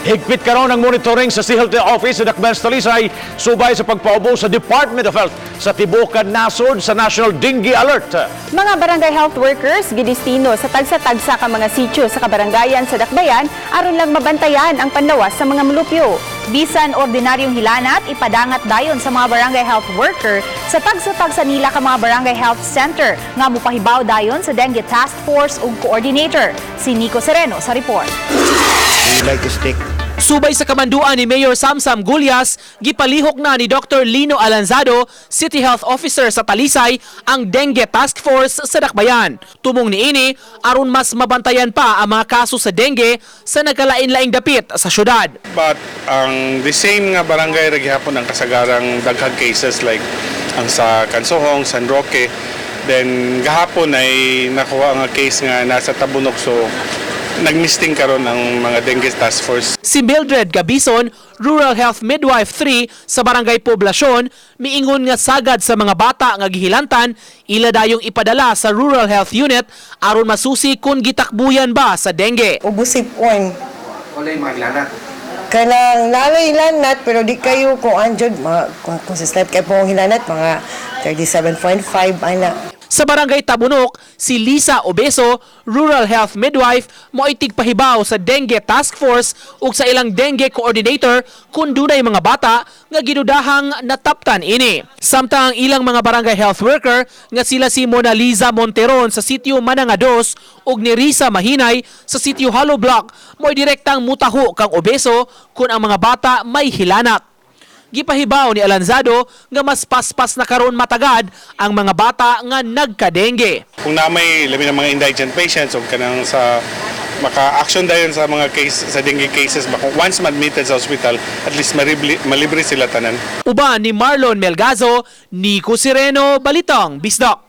Higpit karon ang monitoring sa City Health Office sa Dakbayan sa Talisay subay sa pagpaubo sa Department of Health sa tibuok nasod sa National Dengue Alert. Mga barangay health workers gidistino sa tagsa-tagsa ka mga sitio sa kabarangayan sa Dakbayan aron lang mabantayan ang panlawas sa mga mulupyo. Bisan ordinaryong hilanat, ipadangat dayon sa mga barangay health worker sa tagsa-tagsa nila ka mga barangay health center nga mopahibaw dayon sa Dengue Task Force ug coordinator. Si Nico Sereno sa report. We like to stick. Subay sa kamanduan ni Mayor Samsam Gullas, gipalihok na ni Dr. Lino Alanzado, City Health Officer sa Talisay, ang Dengue Task Force sa Dakbayan. Tumong niini, aron mas mabantayan pa ang mga kaso sa dengue sa nagkalain-laing dapit sa syudad. But ang the same nga barangay ra gihapon ang kasagarang daghang cases, like ang sa Kansohong, San Roque. Then gahapon ay nakuha nga case nga nasa Tabunok, so nagmisting karon ang mga dengue task force. Si Mildred Gabison, Rural Health Midwife 3 sa Barangay Poblasyon, miingon nga sagad sa mga bata nga gihilantan, ila dayong ipadala sa Rural Health Unit aron masusi kung gitakbuyan ba sa dengue. Ubusipon. Wala yung mga hilanat. Kanang nalay hilanat pero di kayo kung anjod mga kung sa step kay po ang hilanat mga 37.5 ana. Sa Barangay Tabunok, si Lisa Obeso, Rural Health Midwife, mo'y tigpahibaw sa Dengue Task Force ug sa ilang dengue coordinator kung dunay mga bata nga ginudahang nataptan ini. Samtang ang ilang mga barangay health worker nga sila si Mona Lisa Monteron sa sitio Manangados ug ni Risa Mahinay sa sitio Hollow Block mo'y direktang mutaho kang Obeso kung ang mga bata may hilanat. Gipahibaw ni Alanzado nga mas paspas na karon matagad ang mga bata nga nagkadengge. Kung na may labi ng mga indigent patients o kanang sa maka-action dayon sa mga case sa dengue cases ba, kung once admitted sa hospital, at least marible, malibre sila tanan. Uban ni Marlon Melgazo, Nico Sireno, Balitang Bisdak.